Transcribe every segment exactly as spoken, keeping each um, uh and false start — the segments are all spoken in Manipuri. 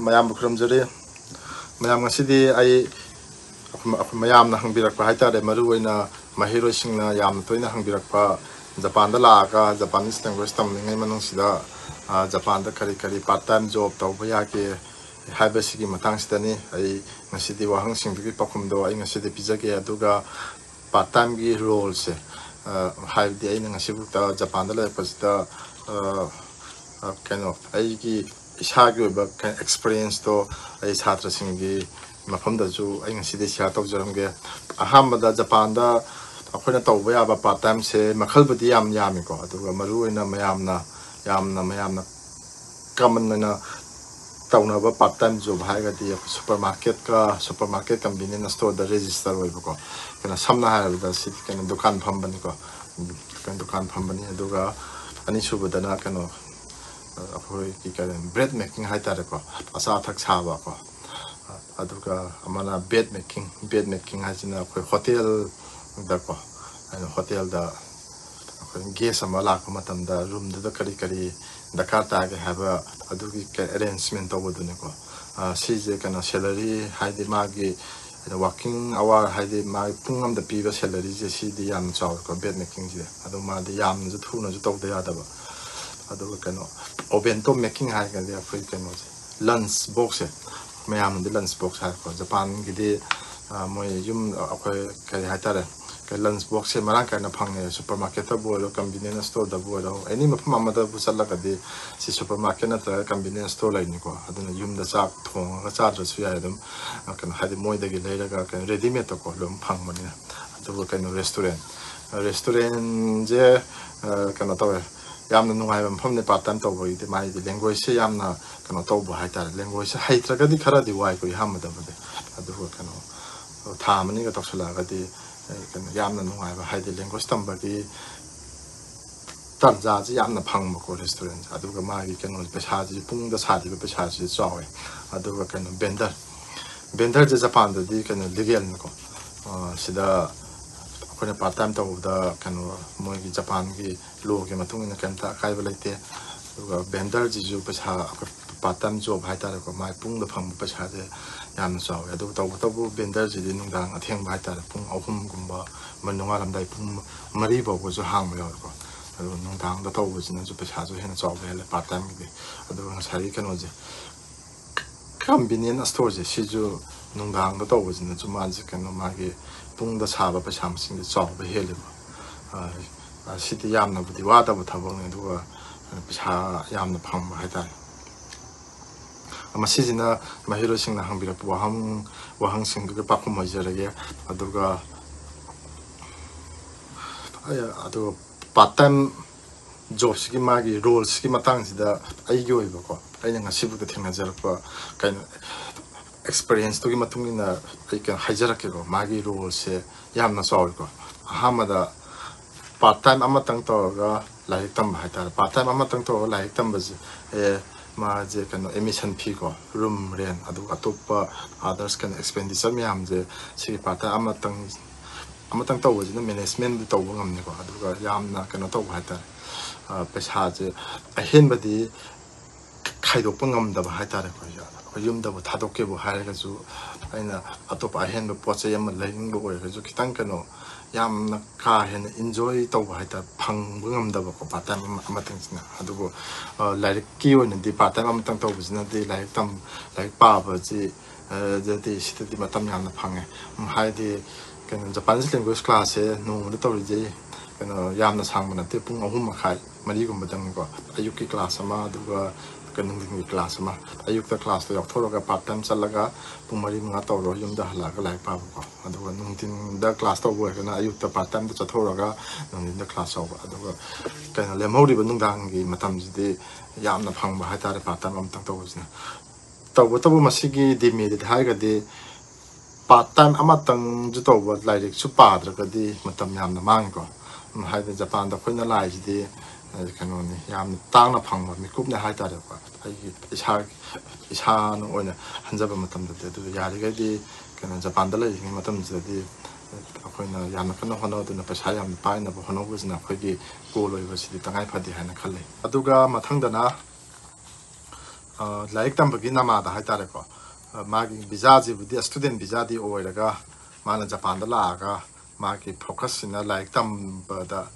ꯃꯌꯥꯝꯕꯨ ꯈꯨꯔꯨꯝꯖꯔꯤ꯫ ꯃꯌꯥꯝ, ꯉꯁꯤꯗꯤ ꯑꯩ ꯑꯩꯈꯣꯏ, ꯑꯩꯈꯣꯏ ꯃꯌꯥꯝꯅ ꯍꯪꯕꯤꯔꯛꯄ ꯍꯥꯏꯇꯥꯔꯦ, ꯃꯔꯨꯑꯣꯏꯅ ꯃꯍꯩꯔꯣꯏꯁꯤꯡꯅ ꯌꯥꯝꯅ ꯇꯣꯏꯅ ꯍꯪꯕꯤꯔꯛꯄ, ꯖꯄꯥꯟꯗ ꯂꯥꯛꯑꯒ Japanese language ꯇꯝꯂꯤꯉꯩ ꯃꯅꯨꯡꯁꯤꯗ, ꯑ, ꯖꯄꯥꯟꯗ ꯀꯔꯤ ꯀꯔꯤ part time job ꯇꯧꯕ ꯌꯥꯒꯦ ꯍꯥꯏꯕꯁꯤꯒꯤ ꯃꯇꯥꯡꯁꯤꯗꯅꯤ꯫ ꯑꯩ ꯉꯁꯤꯗꯤ ꯋꯥꯍꯪꯁꯤꯡꯗꯨꯒꯤ ꯄꯥꯎꯈꯨꯝꯗꯣ ꯑꯩ ꯉꯁꯤꯗꯤ ꯄꯤꯖꯒꯦ꯫ ꯑꯗꯨꯒ part time ꯒꯤ role ꯁꯦ, ꯑ, ꯍꯥꯏꯕꯗꯤ ꯑꯩꯅ ꯉꯁꯤꯕꯨꯛꯇ ꯖꯄꯥꯟꯗ ꯂꯩꯔꯛꯄꯁꯤꯗ, ꯑ, ꯑ, ꯀꯩꯅꯣ, ꯑꯩꯒꯤ ꯏꯁꯥꯒꯤ ꯑꯣꯏꯕ ꯀꯩ-, experience ꯇꯣ ꯑꯩ ꯁꯥꯇ꯭ꯔꯁꯤꯡꯒꯤ ꯃꯐꯝꯗꯁꯨ ꯑꯩ ꯉꯁꯤꯗꯤ share ꯇꯧꯖꯔꯝꯒꯦ꯫ ꯑꯍꯥꯟꯕꯗ ꯖꯄꯥꯟꯗ ꯑꯩꯈꯣꯏꯅ ꯇꯧꯕ ꯌꯥꯕ part time ꯁꯦ ꯃꯈꯜꯕꯨꯗꯤ ꯌꯥꯝ ꯌꯥꯝꯃꯤꯀꯣ, ꯑꯗꯨꯒ ꯃꯔꯨꯑꯣꯏꯅ ꯃꯌꯥꯝꯅ, ꯌꯥꯝꯅ ꯃꯌꯥꯝꯅ common ꯑꯣꯏꯅ ꯇꯧꯅꯕ part time job ꯍꯥꯏꯔꯒꯗꯤ ꯑꯩꯈꯣꯏ supermarket ꯀ supermarket convenience store ꯗ register ꯑꯣꯏꯕꯀꯣ꯫ ꯀꯩꯅꯣ, ꯁꯝꯅ ꯍꯥꯏꯔꯕꯗ ꯁꯤꯗꯤ ꯀꯩꯅꯣ, ꯗꯨꯀꯥꯟ ꯐꯝꯕꯅꯤꯀꯣ꯫ ꯎꯝ, ꯀꯩꯅꯣ, ꯗꯨꯀꯥꯟ ꯐꯝꯕꯅꯤ꯫ ꯑꯗꯨꯒ ꯑꯅꯤꯁꯨꯕꯗꯅ ꯀꯩꯅꯣ, ꯑꯩꯈꯣꯏꯒꯤ ꯀꯩꯅꯣ, bread making ꯍꯥꯏꯇꯥꯔꯦꯀꯣ, ꯑꯆꯥ ꯑꯊꯛ ꯁꯥꯕꯀꯣ꯫ ꯑꯗꯨꯒ ꯑꯃꯅ bed making, bed making ꯍꯥꯏꯁꯤꯅ ꯑꯩꯈꯣꯏ ꯍꯣꯇꯦꯜꯗꯀꯣ, ꯑꯩꯅ ꯍꯣꯇꯦꯜꯗ ꯑꯩꯈꯣꯏ guest ꯑꯃ ꯂꯥꯛꯄ ꯃꯇꯝꯗ room ꯗꯨꯗ ꯀꯔꯤ ꯀꯔꯤ ꯗꯔꯀꯥꯔ ꯇꯥꯒꯦ ꯍꯥꯏꯕ ꯑꯗꯨꯒꯤ arrangement ꯇꯧꯕꯗꯨꯅꯤꯀꯣ꯫ ꯑ, ꯁꯤꯁꯦ ꯀꯩꯅꯣ, salary ꯍꯥꯏꯗꯤ ꯃꯥꯒꯤ working hour ꯍꯥꯏꯗꯤ ꯃꯥꯒꯤ ꯄꯨꯡ ꯑꯃꯗ ꯄꯤꯕ salary ꯁꯦ ꯁꯤꯗꯤ ꯌꯥꯝꯅ ꯆꯥꯎꯋꯦꯀꯣ, bed making ꯁꯦ꯫ ꯑꯗꯣ ꯃꯥꯗꯤ ꯌꯥꯝꯅꯁꯨ ꯊꯨꯅꯁꯨ ꯇꯧꯗ ꯌꯥꯗꯕ꯫ ꯑꯗꯨꯒ ꯀꯩꯅꯣ, obento making ꯍꯥꯏꯔꯒꯗꯤ ꯑꯩꯈꯣꯏ ꯀꯩꯅꯣꯁꯦ, lunch box ꯁꯦ, ꯃꯌꯥꯝꯅꯗꯤ lunch box ꯍꯥꯏꯀꯣ꯫ ꯖꯄꯥꯟꯒꯤꯗꯤ, ꯑ, ꯃꯣꯏ ꯌꯨꯝ, ꯑꯩꯈꯣꯏ ꯀꯔꯤ ꯍꯥꯏꯇꯥꯔꯦ, lunch box ꯁꯦ ꯃꯔꯥꯡ ꯀꯥꯏꯅ ꯐꯪꯉꯦ꯫ Supermarket ꯇꯕꯨ ꯑꯣꯏꯔꯣ, convenience store ꯗꯕꯨ ꯑꯣꯏꯔꯣ, any ꯃꯐꯝ ꯑꯃꯗꯕꯨ ꯆꯠꯂꯒꯗꯤ ꯁꯤ supermarket ꯅꯠꯇ꯭ꯔꯒ convenience store ꯂꯩꯅꯤꯀꯣ꯫ ꯑꯗꯨꯅ ꯌꯨꯝꯗ ꯆꯥꯛ ꯊꯣꯡꯉꯒ ꯆꯥꯗ꯭ꯔꯁꯨ ꯌꯥꯏ, ꯑꯗꯨꯝ, ꯑ, ꯀꯩꯅꯣ, ꯍꯥꯏꯗꯤ ꯃꯣꯏꯗꯒꯤ ꯂꯩꯔꯒ, ꯀꯩꯅꯣ, ready made ꯇꯀꯣ ꯑꯗꯨꯝ ꯐꯪꯕꯅꯤꯅ꯫ ꯑꯗꯨꯒ ꯀꯩꯅꯣ, restaurant, restaurant ꯁꯦ, ꯑ, ꯀꯩꯅꯣ ꯇꯧꯋꯦ, ꯌꯥꯝꯅ ꯅꯨꯡꯉꯥꯏꯕ ꯃꯐꯝꯅꯦ part time ꯇꯧꯕꯒꯤꯗꯤ꯫ ꯃꯥꯒꯤꯗꯤ language ꯁꯦ ꯌꯥꯝꯅ ꯀꯩꯅꯣ ꯇꯧꯕ ꯍꯥꯏꯇꯥꯔꯦ, language ꯁꯦ ꯍꯩꯇ꯭ꯔꯒꯗꯤ ꯈꯔꯗꯤ ꯋꯥꯏꯀꯣ ꯑꯍꯥꯟꯕꯗꯕꯨꯗꯤ꯫ ꯑꯗꯨꯒ ꯀꯩꯅꯣ, ꯊꯥ ꯑꯃꯅꯤꯒ ꯇꯧꯁꯜꯂꯛꯑꯒꯗꯤ, ꯑꯩ ꯀꯩꯅꯣ, ꯌꯥꯝꯅ ꯅꯨꯡꯉꯥꯏꯕ, ꯍꯥꯏꯗꯤ language ꯇꯝꯕꯒꯤ ꯇꯥꯟꯖꯥꯁꯤ ꯌꯥꯝꯅ ꯐꯪꯕꯀꯣ restaurant ꯁꯦ꯫ ꯑꯗꯨꯒ ꯃꯥꯒꯤ ꯀꯩꯅꯣ, ꯄꯩꯁꯥꯁꯤ, ꯄꯨꯡꯗ ꯁꯥꯔꯤꯕ ꯄꯩꯁꯥꯁꯤ ꯆꯥꯎꯋꯦ꯫ ꯑꯗꯨꯒ ꯀꯩꯅꯣ, vendor, vendor ꯁꯦ ꯖꯄꯥꯟꯗꯗꯤ ꯀꯩꯅꯣ, legal ꯅꯤꯀꯣ꯫ ꯑ, ꯁꯤꯗ ꯑꯩꯈꯣꯏꯅ part time ꯇꯧꯕꯗ ꯀꯩꯅꯣ, ꯃꯣꯏꯒꯤ ꯖꯄꯥꯟꯒꯤ law ꯒꯤ ꯃꯇꯨꯡ ꯏꯟꯅ ꯀꯩꯝꯇ ꯑꯀꯥꯏꯕ ꯂꯩꯇꯦ꯫ ꯑꯗꯨꯒ vendor ꯁꯤꯁꯨ ꯄꯩꯁꯥ ꯑꯩꯈꯣꯏ part time job ꯍꯥꯏꯇꯥꯔꯦꯀꯣ, ꯃꯥꯏ ꯄꯨꯡꯗ ꯐꯪꯕ ꯄꯩꯁꯥꯁꯦ ꯌꯥꯝꯅ ꯆꯥꯎꯋꯦ꯫ ꯑꯗꯨ ꯇꯧꯕꯇꯕꯨ vendorꯁꯤꯗꯤ ꯅꯨꯡꯗꯥꯡ ꯑꯊꯦꯡꯕ ꯍꯥꯏꯇꯥꯔꯦ, ꯄꯨꯡ ꯑꯍꯨꯝꯒꯨꯝꯕ, ꯃ- ꯅꯣꯡꯉꯥꯜꯂꯝꯗꯥꯏ ꯄꯨꯡ ꯃꯔꯤ ꯐꯥꯎꯕꯁꯨ ꯍꯥꯡꯕ ꯌꯥꯎꯋꯦꯀꯣ꯫ ꯑꯗꯨꯒ ꯅꯨꯡꯗꯥꯡꯗ ꯇꯧꯕꯁꯤꯅꯁꯨ ꯄꯩꯁꯥꯁꯨ ꯍꯦꯟꯅ ꯆꯥꯎꯕ ꯍꯦꯜꯂꯦ part timeꯒꯤꯗꯤ꯫ ꯑꯗꯨꯒ ꯉꯁꯥꯏꯒꯤ ꯀꯩꯅꯣꯁꯦ, convenience storeꯁꯦ, ꯁꯤꯁꯨ ꯅꯨꯡꯗꯥꯡꯗ ꯇꯧꯕꯁꯤꯅꯁꯨ ꯃꯥꯁꯦ ꯀꯩꯅꯣ, ꯃꯥꯒꯤ ꯄꯨꯡꯗ ꯁꯥꯕ ꯄꯩꯁꯥ ꯃꯁꯤꯡꯁꯦ ꯆꯥꯎꯕ ꯍꯦꯜꯂꯦꯕ꯫ ꯑ, ꯑ, ꯁꯤꯗꯤ ꯌꯥꯝꯅꯕꯨꯗꯤ ꯋꯥꯗꯕ ꯊꯕꯛꯅꯤ, ꯑꯗꯨꯒ ꯄꯩꯁꯥ ꯌꯥꯝꯅ ꯐꯪꯕ ꯍꯥꯏꯇꯥꯔꯦ꯫ ꯃꯁꯤꯁꯤꯅ ꯃꯍꯩꯔꯣꯏꯁꯤꯡꯅ ꯍꯪꯕꯤꯔꯛꯄ ꯋꯥꯍꯪ, ꯋꯥꯍꯪꯁꯤꯡꯗꯨꯒꯤ ꯄꯥꯎꯈꯨꯝ ꯑꯣꯏꯖꯔꯒꯦ꯫ ꯑꯗꯨꯒ, ꯑ, ꯑꯗꯨꯒ part time jobꯁꯤꯒꯤ ꯃꯥꯒꯤ roleꯁꯤꯒꯤ ꯃꯇꯥꯡꯁꯤꯗ ꯑꯩꯒꯤ ꯑꯣꯏꯕꯀꯣ, ꯑꯩꯅ ꯉꯁꯤꯐꯥꯎꯗ ꯊꯦꯡꯅꯖꯔꯛꯄ ꯀꯩꯅꯣ, experienceꯇꯨꯒꯤ ꯃꯇꯨꯡ ꯏꯟꯅ ꯑꯩ ꯀꯩꯅꯣ ꯍꯥꯏꯖꯔꯛꯀꯦꯀꯣ꯫ ꯃꯥꯒꯤ roleꯁꯦ ꯌꯥꯝꯅ ꯆꯥꯎꯋꯤꯀꯣ꯫ ꯑꯍꯥꯟꯕꯗ part time ꯑꯃꯇꯪ ꯇꯧꯔꯒ ꯂꯥꯏꯔꯤꯛ ꯇꯝꯕ ꯍꯥꯏꯇꯥꯔꯦ꯫ Part time ꯑꯃꯇꯪ ꯇꯧꯔꯒ ꯂꯥꯏꯔꯤꯛ ꯇꯝꯕꯁꯦ, ꯑꯦ, ꯃꯥꯁꯦ ꯀꯩꯅꯣ, admission fee ꯀꯣ, room rent, ꯑꯗꯨꯒ ꯑꯇꯣꯞꯄ others ꯀꯩꯅꯣ expenditure ꯃꯌꯥꯝꯁꯦ ꯁꯤꯒꯤ part time ꯑꯃꯇꯪ, ꯑꯃꯇꯪ ꯇꯧꯕꯁꯤꯅ managementꯗꯤ ꯇꯧꯕ ꯉꯝꯅꯤꯀꯣ꯫ ꯑꯗꯨꯒ ꯌꯥꯝꯅ ꯀꯩꯅꯣ ꯇꯧꯕ ꯍꯥꯏꯇꯥꯔꯦ, ꯑ, ꯄꯩꯁꯥꯁꯦ ꯑꯍꯦꯟꯕꯗꯤ ꯈꯥꯏꯗꯣꯛꯄ ꯉꯝꯗꯕ ꯍꯥꯏꯇꯥꯔꯦꯀꯣ꯫ ꯑꯩꯈꯣꯏ ꯌꯨꯝꯗꯕꯨ ꯊꯥꯗꯣꯛꯀꯦꯕꯨ ꯍꯥꯏꯔꯒꯁꯨ, ꯑꯩꯅ ꯑꯇꯣꯞꯄ ꯑꯍꯦꯟꯕ ꯄꯣꯠ ꯆꯩ ꯑꯃ ꯂꯩꯅꯤꯡꯕ ꯑꯣꯏꯔꯒꯁꯨ, ꯈꯤꯇꯪ ꯀꯩꯅꯣ, ꯌꯥꯝꯅ ꯀꯥ ꯍꯦꯟꯅ enjoy ꯇꯧꯕ ꯍꯥꯏꯇꯥꯔꯦ, ꯐꯪꯕ ꯉꯝꯗꯕꯀꯣ part time ꯑꯃ, ꯑꯃꯇꯪꯁꯤꯅ꯫ ꯑꯗꯨꯕꯨ, ꯑ, ꯂꯥꯏꯔꯤꯛꯀꯤ ꯑꯣꯏꯅꯗꯤ part time ꯑꯃꯇꯪ ꯇꯧꯕꯁꯤꯅꯗꯤ ꯂꯥꯏꯔꯤꯛ ꯇꯝ-, ꯂꯥꯏꯔꯤꯛ ꯄꯥꯕꯁꯤ, ꯑ, ꯗꯗꯤ ꯁꯤꯗꯗꯤ ꯃꯇꯝ ꯌꯥꯝꯅ ꯐꯪꯉꯦ꯫ ꯎꯝ, ꯍꯥꯏꯗꯤ ꯀꯩꯅꯣ, Japanese language classꯁꯦ ꯅꯣꯡꯃꯗ ꯇꯧꯔꯤꯁꯦ ꯀꯩꯅꯣ, ꯌꯥꯝꯅ ꯁꯥꯡꯕ ꯅꯠꯇꯦ, ꯄꯨꯡ ꯑꯍꯨꯝ ꯃꯈꯥꯏ, ꯃꯔꯤꯒꯨꯝꯕꯗꯪꯅꯤꯀꯣ꯫ ꯑꯌꯨꯛꯀꯤ class ꯑꯃ, ꯑꯗꯨꯒ ꯀꯩꯅꯣ, ꯅꯨꯡꯊꯤꯟꯒꯤ class ꯑꯃ꯫ ꯑꯌꯨꯛꯇ classꯇꯣ ꯌꯥꯎꯊꯣꯛꯑꯒ part time ꯆꯠꯂꯒ ꯄꯨꯡ ꯃꯔꯤ ꯃꯉꯥ ꯇꯧꯔꯣ, ꯌꯨꯝꯗ ꯍꯜꯂꯛꯑꯒ ꯂꯥꯏꯔꯤꯛ ꯄꯥꯕꯀꯣ꯫ ꯑꯗꯨꯒ ꯅꯨꯡꯊꯤꯟꯗ class ꯇꯧꯕ ꯑꯣꯏꯔꯒꯅ ꯑꯌꯨꯛꯇ part timeꯗ ꯆꯠꯊꯣꯛꯎꯔꯒ ꯅꯨꯡꯊꯤꯟꯗ class ꯇꯧꯕ꯫ ꯑꯗꯨꯒ ꯀꯩꯅꯣ, ꯂꯦꯝꯍꯧꯔꯤꯕ ꯅꯨꯡꯗꯥꯡꯒꯤ ꯃꯇꯝꯁꯤꯗꯤ ꯌꯥꯝꯅ ꯐꯪꯕ ꯍꯥꯏꯇꯥꯔꯦ, part time ꯑꯃꯇꯪ ꯇꯧꯕꯁꯤꯅ꯫ ꯇꯧꯕꯇꯕꯨ ꯃꯁꯤꯒꯤ demerit ꯍꯥꯏꯔꯒꯗꯤ, part time ꯑꯃꯇꯪꯁꯨ ꯇꯧꯕ, ꯂꯥꯏꯔꯤꯛꯁꯨ ꯄꯥꯗ꯭ꯔꯒꯗꯤ ꯃꯇꯝ ꯌꯥꯝꯅ ꯃꯥꯡꯉꯤꯀꯣ꯫ ꯎꯝ, ꯍꯥꯏꯗꯤ ꯖꯄꯥꯟꯗ ꯑꯩꯈꯣꯏꯅ ꯂꯥꯛꯏꯁꯤꯗꯤ, ꯑ, ꯀꯩꯅꯣꯅꯤ, ꯌꯥꯝꯅ ꯇꯥꯡꯅ ꯐꯪꯕ ꯃꯤꯀꯨꯞꯅꯦ ꯍꯥꯏꯇꯥꯔꯦꯀꯣ꯫ ꯑꯩꯒꯤ ꯏꯁꯥ, ꯏꯁꯥꯅ ꯑꯣꯏꯅ ꯈꯟꯖꯕ ꯃꯇꯝꯗꯗꯤ꯫ ꯑꯗꯨ ꯌꯥꯔꯤꯈꯩꯗꯤ ꯀꯩꯅꯣ, ꯖꯄꯥꯟꯗ ꯂꯩꯔꯤꯉꯩ ꯃꯇꯝꯁꯤꯗꯗꯤ ꯑꯩꯈꯣꯏꯅ ꯌꯥꯝꯅ ꯀꯟꯅ ꯍꯣꯠꯅꯗꯨꯅ ꯄꯩꯁꯥ ꯌꯥꯝꯅ ꯄꯥꯏꯅꯕ ꯍꯣꯠꯅꯕꯁꯤꯅ ꯑꯩꯈꯣꯏꯒꯤ goal ꯑꯣꯏꯕꯁꯤꯗꯤ ꯇꯉꯥꯏ ꯐꯗꯦ ꯍꯥꯏꯅ ꯈꯜꯂꯤ꯫ ꯑꯗꯨꯒ ꯃꯊꯪꯗꯅ ꯂꯥꯏꯔꯤꯛ ꯇꯝꯕꯒꯤ ꯅꯃꯥꯗ ꯍꯥꯏꯇꯥꯔꯦꯀꯣ, ꯃꯥꯒꯤ ꯚꯤꯖꯥꯁꯤꯕꯨꯗꯤ ꯁ꯭ꯇꯨꯗꯦꯟ ꯚꯤꯖꯥꯗꯤ ꯑꯣꯏꯔꯒ, ꯃꯥꯅ ꯖꯄꯥꯟꯗ ꯂꯥꯛꯑꯒ ꯃꯥꯒꯤ ꯐꯣꯀꯁꯁꯤꯅ ꯂꯥꯏꯔꯤꯛ ꯇꯝꯕꯗ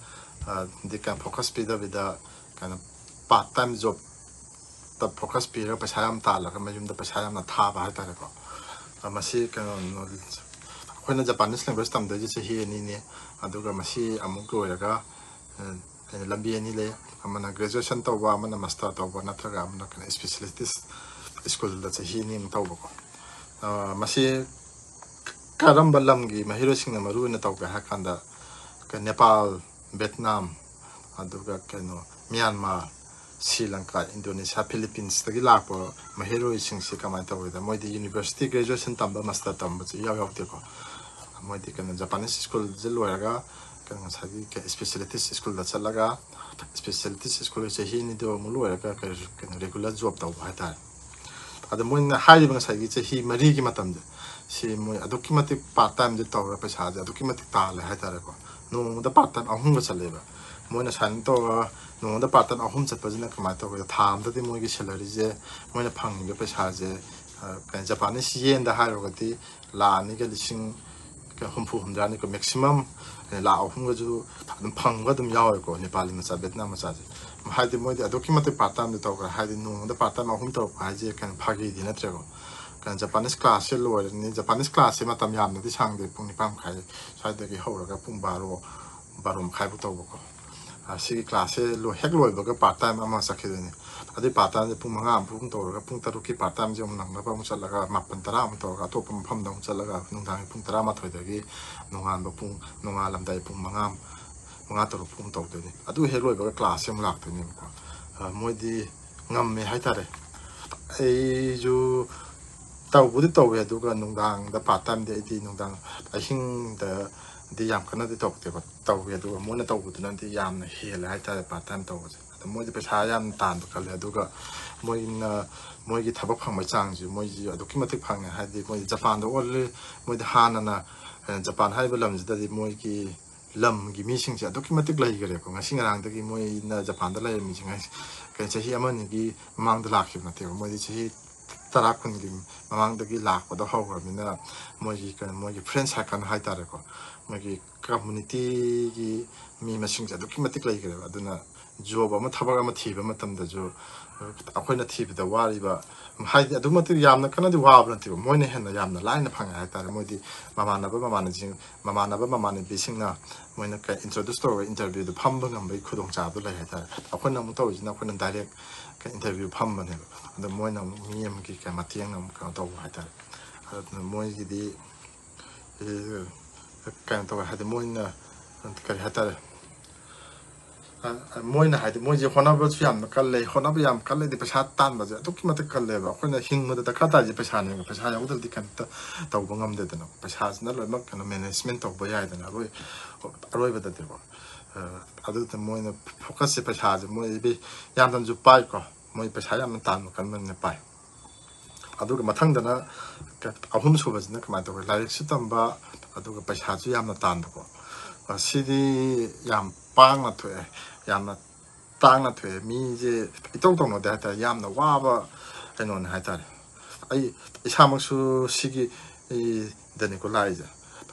ꯗꯤ ꯀꯩꯅꯣ ꯐꯣꯀꯁ ꯄꯤꯗꯕꯤꯗ, ꯀꯩꯅꯣ, ꯄꯥꯔꯠ ꯇꯥꯏꯝ ꯖꯣꯕꯇ ꯐꯣꯀꯁ ꯄꯤꯔꯒ ꯄꯩꯁꯥ ꯌꯥꯝ ꯇꯥꯜꯂꯒ ꯃꯌꯨꯝꯗ ꯄꯩꯁꯥ ꯌꯥꯝꯅ ꯊꯥꯕ ꯍꯥꯏꯇꯥꯔꯦꯀꯣ꯫ ꯃꯁꯤ ꯀꯩꯅꯣ, ꯑꯩꯈꯣꯏꯅ ꯖꯄꯥꯅꯤꯁ ꯂꯦꯡꯒ꯭ꯋꯦꯖ ꯇꯝꯗꯣꯏꯁꯦ ꯆꯍꯤ ꯑꯅꯤꯅꯤ꯫ ꯑꯗꯨꯒ ꯃꯁꯤ ꯑꯃꯨꯛ ꯂꯣꯏꯔꯒ ꯂꯝꯕꯤ ꯑꯅꯤ ꯂꯩ꯫ ꯑꯃꯅ ꯒ꯭ꯔꯦꯖꯨꯑꯦꯁꯟ ꯇꯧꯕ, ꯑꯃꯅ ꯃꯥꯁꯇꯔ ꯇꯧꯕ, ꯅꯠꯇ꯭ꯔꯒ ꯑꯃꯅ ꯀꯩꯅꯣ ꯁ꯭ꯄꯦꯁꯤꯌꯦꯂꯤꯇꯤꯁ ꯁ꯭ꯀꯨꯜꯗ ꯆꯍꯤ ꯑꯅꯤꯃꯨꯛ ꯇꯧꯕꯀꯣ꯫ ꯃꯁꯤ ꯀꯔꯝꯕ ꯂꯝꯒꯤ ꯃꯍꯩꯔꯣꯏꯁꯤꯡꯅ ꯃꯔꯨ ꯑꯣꯏꯅ ꯇꯧꯒꯦ ꯍꯥꯏ ꯀꯥꯟꯗ, ꯅꯦꯄꯥꯜ, ꯚꯦꯠꯅꯥꯝ, ꯑꯗꯨꯒ ꯀꯩꯅꯣ ꯃ꯭ꯌꯥꯟꯃꯥꯔ, ꯁ꯭ꯔꯤ ꯂꯪꯀꯥ, ꯏꯟꯗꯣꯅꯦꯁꯤꯌꯥ, ꯐꯤꯂꯤꯄꯤꯟꯁꯇꯒꯤ ꯂꯥꯛꯄ ꯃꯍꯩꯔꯣꯏꯁꯤꯡꯁꯤ ꯀꯃꯥꯏꯅ ꯇꯧꯒꯦꯗ, ꯃꯣꯏꯗꯤ ꯌꯨꯅꯤꯚꯔꯁꯤꯇꯤ ꯒ꯭ꯔꯦꯖꯨꯑꯦꯁꯟ ꯇꯝꯕ, ꯃꯥꯁꯇꯔ ꯇꯝꯕꯁꯨ ꯏꯌꯥꯎ ꯌꯥꯎꯗꯦꯀꯣ꯫ ꯃꯣꯏꯗꯤ ꯀꯩꯅꯣ ꯖꯄꯥꯅꯤꯁ ꯁ꯭ꯀꯨꯜꯁꯦ ꯂꯣꯏꯔꯒ ꯀꯩꯅꯣ ꯉꯁꯥꯏꯒꯤ ꯁ꯭ꯄꯦꯁꯤꯌꯦꯂꯤꯇꯤꯁ ꯁ꯭ꯀꯨꯜꯗ ꯆꯠꯂꯒ, ꯁ꯭ꯄꯦꯁꯤꯌꯦꯂꯤꯇꯤꯁ ꯁ꯭ꯀꯨꯜ ꯆꯍꯤ ꯑꯅꯤꯗꯨ ꯑꯃꯨꯛ ꯂꯣꯏꯔꯒ ꯀꯩꯅꯣ ꯔꯤꯒꯨꯂꯔ ꯖꯣꯕ ꯇꯧꯕ ꯍꯥꯏꯇꯥꯔꯦ꯫ ꯑꯗ ꯃꯣꯏꯅ ꯍꯥꯏꯔꯤꯕ ꯉꯁꯥꯏꯒꯤ ꯆꯍꯤ ꯃꯔꯤꯒꯤ ꯃꯇꯝꯁꯦ, ꯁꯤ ꯃꯣꯏ ꯑꯗꯨꯛꯀꯤ ꯃꯇꯤꯛ ꯄꯥꯔꯠ ꯇꯥꯏꯝꯁꯦ ꯇꯧꯔꯒ ꯄꯩꯁꯥꯁꯦ ꯑꯗꯨꯛꯀꯤ ꯃꯇꯤꯛ ꯇꯥꯜꯂꯦ ꯍꯥꯏꯇꯥꯔꯦꯀꯣ꯫ ꯅꯣꯡꯃꯗ ꯄꯥꯔꯠ ꯇꯥꯏꯝ ꯑꯍꯨꯝꯒ ꯆꯠꯂꯦꯕ꯫ ꯃꯣꯏꯅ ꯁꯥꯏꯟ ꯇꯧꯔꯒ ꯅꯣꯡꯃꯗ ꯄꯥꯔꯠ ꯇꯥꯏꯝ ꯑꯍꯨꯝ ꯆꯠꯄꯁꯤꯅ ꯀꯃꯥꯏꯅ ꯇꯧꯒꯦꯗ, ꯊꯥ ꯑꯃꯗꯗꯤ ꯃꯣꯏꯒꯤ ꯁꯦꯂꯔꯤꯁꯦ, ꯃꯣꯏꯅ ꯐꯪꯉꯤꯕ ꯄꯩꯁꯥꯁꯦ, ꯀꯩꯅꯣ, ꯖꯄꯥꯅꯤꯁ ꯌꯦꯟꯗ ꯍꯥꯏꯔꯨꯔꯒꯗꯤ ꯂꯥꯈ ꯑꯅꯤꯒ ꯂꯤꯁꯤꯡ ꯍꯨꯝꯐꯨ ꯍꯨꯝꯗ꯭ꯔꯥꯅꯤꯀꯣ, ꯃꯦꯛꯁꯤꯃꯝ ꯂꯥꯈ ꯑꯍꯨꯝꯒꯁꯨ ꯑꯗꯨꯝ ꯐꯪꯕ ꯑꯗꯨꯝ ꯌꯥꯎꯋꯦꯀꯣ, ꯅꯦꯄꯥꯂꯤ ꯃꯆꯥ, ꯚꯦꯠꯅꯥꯝ ꯃꯆꯥꯁꯦ꯫ ꯍꯥꯏꯗꯤ ꯃꯣꯏꯗꯤ ꯑꯗꯨꯛꯀꯤ ꯃꯇꯤꯛ ꯄꯥꯔꯠ ꯇꯥꯏꯝꯗ ꯇꯧꯈ꯭ꯔꯦ꯫ ꯍꯥꯏꯗꯤ ꯅꯣꯡꯃꯗ ꯄꯥꯔꯠ ꯇꯥꯏꯝ ꯑꯍꯨꯝ ꯇꯧꯔꯛꯄ ꯍꯥꯏꯁꯦ ꯀꯩꯅꯣ, ꯐꯥꯒꯤꯗꯤ ꯅꯠꯇ꯭ꯔꯦꯀꯣ꯫ ꯀꯩꯅꯣ, ꯖꯄꯥꯅꯤꯁ ꯀ꯭ꯂꯥꯁꯁꯦ ꯂꯣꯏꯔꯅꯤ꯫ ꯖꯄꯥꯅꯤꯁ ꯀ꯭ꯂꯥꯁꯁꯦ ꯃꯇꯝ ꯌꯥꯝꯅꯗꯤ ꯁꯥꯡꯗꯦ, ꯄꯨꯡ ꯅꯤꯄꯥꯟ ꯃꯈꯥꯏ ꯁ꯭ꯋꯥꯏꯗꯒꯤ ꯍꯧꯔꯒ ꯄꯨꯡ ꯕꯥꯔꯣ, ꯕꯥꯔꯣ ꯃꯈꯥꯏꯐꯥꯎ ꯇꯧꯕꯀꯣ꯫ ꯁꯤꯒꯤ ꯀ꯭ꯂꯥꯁꯁꯦ ꯂꯣꯏ, ꯍꯦꯛ ꯂꯣꯏꯕꯒ ꯄꯥꯔꯠ ꯇꯥꯏꯝ ꯑꯃ ꯆꯠꯈꯤꯗꯣꯏꯅꯤ꯫ ꯑꯗꯨꯏ ꯄꯥꯔꯠ ꯇꯥꯏꯝꯁꯦ ꯄꯨꯡ ꯃꯉꯥ ꯑꯃꯨꯛ ꯇꯧꯔꯒ, ꯄꯨꯡ ꯇꯔꯨꯛꯀꯤ ꯄꯥꯔꯠ ꯇꯥꯏꯝꯁꯦ ꯑꯃꯨꯛ ꯅꯪꯅꯕ ꯑꯃꯨꯛ ꯆꯠꯂꯒ, ꯃꯥꯄꯟ ꯇꯔꯥ ꯑꯃꯨꯛ ꯇꯧꯔꯒ ꯑꯇꯣꯞꯄ ꯃꯐꯝꯗ ꯑꯃꯨꯛ ꯆꯠꯂꯒ, ꯅꯨꯡꯗꯥꯡꯒꯤ ꯄꯨꯡ ꯇꯔꯥꯃꯥꯊꯣꯏꯗꯒꯤ ꯅꯣꯡꯉꯥꯟꯕ ꯄꯨꯡ, ꯅꯣꯡꯉꯥꯜꯂꯝꯗꯥꯏ ꯄꯨꯡ ꯃꯉꯥ, ꯃꯉꯥ ꯇꯔꯨꯛ ꯄꯨꯡ ꯇꯧꯗꯣꯏꯅꯤ꯫ ꯑꯗꯨ ꯍꯦꯛ ꯂꯣꯏꯕꯒ ꯀ꯭ꯂꯥꯁꯁꯦ ꯑꯃꯨꯛ ꯂꯥꯛꯇꯣꯏꯅꯦꯕꯀꯣ꯫ ꯃꯣꯏꯗꯤ ꯉꯝꯃꯦ ꯍꯥꯏꯇꯥꯔꯦ꯫ ꯑꯩꯁꯨ ꯇꯧꯕꯨꯗꯤ ꯇꯧꯋꯦ, ꯑꯗꯨꯒ ꯅꯨꯡꯗꯥꯡꯗ ꯄꯥꯔꯠ ꯇꯥꯏꯝꯗꯤ ꯑꯩꯗꯤ ꯅꯨꯡꯗꯥꯡ, ꯑꯍꯤꯡꯗꯗꯤ ꯌꯥꯝ ꯀꯟꯅꯗꯤ ꯇꯧꯗꯦꯕ꯫ ꯇꯧꯋꯦ, ꯑꯗꯨꯒ ꯃꯣꯏꯅ ꯇꯧꯕꯗꯨꯅꯗꯤ ꯌꯥꯝꯅ ꯍꯦꯜꯂꯦ ꯍꯥꯏꯇꯥꯔꯦ, ꯄꯥꯔꯠ ꯇꯥꯏꯝ ꯇꯧꯕꯁꯦ꯫ ꯑꯗꯣ ꯃꯣꯏꯗꯤ ꯄꯩꯁꯥ ꯌꯥꯝ ꯇꯥꯟꯕ ꯀꯜꯂꯦ, ꯑꯗꯨꯒ ꯃꯣꯏꯅ, ꯃꯣꯏꯒꯤ ꯊꯕꯛ ꯐꯪꯕꯒꯤ ꯆꯥꯡꯁꯤ ꯃꯣꯏꯁꯤ ꯑꯗꯨꯛꯀꯤ ꯃꯇꯤꯛ ꯐꯪꯉꯦ꯫ ꯍꯥꯏꯗꯤ ꯃꯣꯏꯗꯤ ꯖꯄꯥꯟꯗ ꯑꯣꯜꯂꯤ꯫ ꯃꯣꯏꯗꯤ ꯍꯥꯟꯅꯅ, ꯑꯦ, ꯖꯄꯥꯟ ꯍꯥꯏꯔꯤꯕ ꯂꯝꯁꯤꯗꯗꯤ ꯃꯣꯏꯒꯤ ꯂꯝꯒꯤ ꯃꯤꯁꯤꯡꯁꯦ ꯑꯗꯨꯛꯀꯤ ꯃꯇꯤꯛ ꯂꯩꯈꯔꯦꯀꯣ꯫ ꯉꯁꯤ ꯉꯔꯥꯡꯗꯒꯤ ꯃꯣꯏꯅ ꯖꯄꯥꯟꯗ ꯂꯩꯔꯝꯃꯤꯁꯦ ꯉꯁꯤ ꯀꯩ ꯆꯍꯤ ꯑꯃ ꯑꯅꯤꯒꯤ ꯃꯃꯥꯡꯗ ꯂꯥꯛꯈꯤꯕ ꯅꯠꯇꯦꯕ꯫ ꯃꯣꯏꯗꯤ ꯆꯍꯤ ꯇꯔꯥ ꯀꯨꯟꯒꯤ ꯃꯃꯥꯡꯗꯒꯤ ꯂꯥꯛꯄꯗꯣ ꯍꯧꯈ꯭ꯔꯕꯅꯤꯅ ꯃꯣꯏꯒꯤ ꯀꯩꯅꯣ, ꯃꯣꯏꯒꯤ ꯐ꯭ꯔꯦꯟ ꯁꯥꯔꯀꯜ ꯍꯥꯏꯇꯥꯔꯦꯀꯣ, ꯃꯣꯏꯒꯤ ꯀꯝꯃꯨꯅꯤꯇꯤꯒꯤ ꯃꯤ ꯃꯁꯤꯡꯁꯦ ꯑꯗꯨꯛꯀꯤ ꯃꯇꯤꯛ ꯂꯩꯈ꯭ꯔꯦꯕ꯫ ꯑꯗꯨꯅ ꯖꯣꯕ ꯑꯃ, ꯊꯕꯛ ꯑꯃ ꯊꯤꯕ ꯃꯇꯝꯗꯁꯨ ꯑꯩꯈꯣꯏꯅ ꯊꯤꯕꯗ ꯋꯥꯔꯤꯕ, ꯍꯥꯏꯗꯤ ꯑꯗꯨꯛ ꯃꯇꯤꯛ ꯌꯥꯝꯅ ꯀꯟꯅꯗꯤ ꯋꯥꯕ ꯅꯠꯇꯦꯕ, ꯃꯣꯏꯅ ꯍꯦꯟꯅ ꯌꯥꯝꯅ ꯂꯥꯏꯅ ꯐꯪꯉꯦ ꯍꯥꯏꯇꯥꯔꯦ꯫ ꯃꯣꯏꯗꯤ ꯃꯃꯥꯟꯅꯕ ꯃꯃꯥꯟꯅꯕꯁꯤꯡ, ꯃꯃꯥꯟꯅꯕ ꯃꯃꯥꯟꯅꯕꯤꯁꯤꯡꯅ ꯃꯣꯏꯅ ꯀꯩ ꯏꯟꯇ꯭ꯔꯣꯗ꯭ꯌꯨꯁ ꯇꯧꯔꯒ ꯏꯟꯇꯔꯚ꯭ꯌꯨꯗ ꯐꯝꯕ ꯉꯝꯕꯒꯤ ꯈꯨꯗꯣꯡꯆꯥꯕꯗꯣ ꯂꯩ ꯍꯥꯏꯇꯥꯔꯦ꯫ ꯑꯩꯈꯣꯏꯅ ꯑꯃꯨꯛ ꯇꯧꯔꯤꯁꯤꯅ ꯑꯩꯈꯣꯏꯅ ꯗꯥꯏꯔꯦꯛ ꯀꯩ ꯏꯟꯇꯔꯚ꯭ꯌꯨ ꯐꯝꯕꯅꯦꯕ꯫ ꯑꯗꯣ ꯃꯣꯏꯅ ꯑꯃꯨꯛ ꯃꯤ ꯑꯃꯒꯤ ꯀꯩ ꯃꯇꯦꯡꯅ ꯑꯃꯨꯛ ꯀꯩꯅꯣ ꯇꯧꯕ ꯍꯥꯏꯇꯥꯔꯦ꯫ ꯑꯗꯨꯅ ꯃꯣꯏꯒꯤꯗꯤ, ꯑꯦ, ꯀꯩꯅꯣ ꯇꯧꯋꯦ ꯍꯥꯏꯗꯤ ꯃꯣꯏꯅ ꯀꯔꯤ ꯍꯥꯏꯇꯥꯔꯦ, ꯑ, ꯑ, ꯃꯣꯏꯅ ꯍꯥꯏꯗꯤ ꯃꯣꯏꯁꯦ ꯍꯣꯠꯅꯕꯁꯨ ꯌꯥꯝꯅ ꯀꯜꯂꯦ꯫ ꯍꯣꯠꯅꯕ ꯌꯥꯝ ꯀꯜꯂꯦꯗꯤ ꯄꯩꯁꯥ ꯇꯥꯟꯕꯁꯦ ꯑꯗꯨꯛꯀꯤ ꯃꯇꯤꯛ ꯀꯜꯂꯦꯕ꯫ ꯑꯩꯈꯣꯏꯅ ꯍꯤꯡꯕꯗ ꯗꯔꯀꯥꯔ ꯇꯥꯔꯤꯁꯦ ꯄꯩꯁꯥꯅꯦꯕ꯫ ꯄꯩꯁꯥ ꯌꯥꯎꯗ꯭ꯔꯗꯤ ꯀꯩꯝꯇ ꯇꯧꯕ ꯉꯝꯗꯦꯗꯅ꯫ ꯄꯩꯁꯥꯁꯤꯅ ꯂꯣꯏꯅꯃꯛ ꯀꯩꯅꯣ ꯃꯦꯅꯦꯖꯃꯦꯟ ꯇꯧꯕ ꯌꯥꯏꯗꯅ꯫ ꯑꯔꯣꯏ-, ꯑꯔꯣꯏꯕꯗꯗꯤꯀꯣ꯫ ꯑ, ꯑꯗꯨꯗ ꯃꯣꯏꯅ ꯐꯣꯀꯁꯁꯦ ꯄꯩꯁꯥꯁꯦ ꯃꯣꯏ ꯌꯥꯝꯅꯁꯨ ꯄꯥꯏꯀꯣ꯫ ꯃꯣꯏ ꯄꯩꯁꯥ ꯌꯥꯝꯅ ꯇꯥꯟꯕ ꯀꯟꯕꯅꯤꯅ ꯄꯥꯏ꯫ ꯑꯗꯨꯒ ꯃꯊꯪꯗꯅ ꯑꯍꯨꯝ ꯁꯨꯕꯁꯤꯅ ꯀꯃꯥꯏꯅ ꯇꯧꯒꯦ? ꯂꯥꯏꯔꯤꯛꯁꯨ ꯇꯝꯕ, ꯑꯗꯨꯒ ꯄꯩꯁꯥꯁꯨ ꯌꯥꯝꯅ ꯇꯥꯟꯕꯀꯣ꯫ ꯁꯤꯗꯤ ꯌꯥꯝ ꯄꯥꯡꯅ ꯊꯣꯛꯑꯦ, ꯌꯥꯝꯅ ꯇꯥꯡꯅ ꯊꯣꯛꯑꯦ꯫ ꯃꯤꯁꯦ ꯏꯇꯧ ꯇꯧꯅꯗꯦ ꯍꯥꯏꯇꯥꯔꯦ꯫ ꯌꯥꯝꯅ ꯋꯥꯕ ꯀꯩꯅꯣꯅꯦ ꯍꯥꯏꯇꯥꯔꯦ꯫ ꯑꯩ ꯏꯁꯥꯃꯛꯁꯨ ꯁꯤꯒꯤ, ꯗꯅꯤꯀꯣ ꯂꯥꯛꯏꯁꯦ꯫